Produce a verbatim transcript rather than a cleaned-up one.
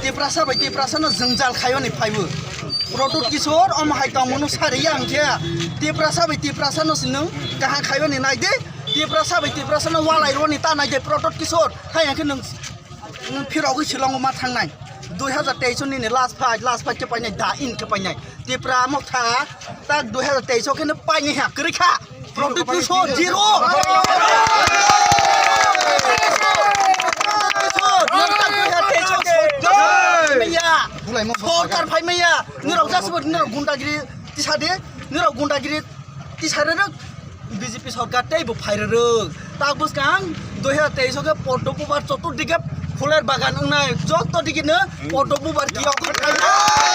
Tiprasa bai Tiprasa no jwngjal khaiyoni phaibo. Protot Kishore omo hai tongmano sariya hwnkhe Tiprasa bai Tiprasa no sinung kaham khaiyoni naidi. Tiprasa bai Tiprasa no walai roni ta naidi Protot Kishore hai hwnkhe nung, nung phirogwi Shillong ma thangnai. Dui hazar teis nini last fight, last fight khe painai da in khe painai. Tipra motha tak dui hazar teis o kheno painai ha kwrwi kha. Protot Kishore zero. Sorkar phaimaya. Nirok jasbo nirok gundagiri tisade. Nirok gundagiri tisade rok B J P sorkar tei bo phairarok. Tak bwskang dui hazar teis o khe Padma Bupar choturdike phuler bagan wngnai. Joto dikino Padma Bupar kiyok khaina.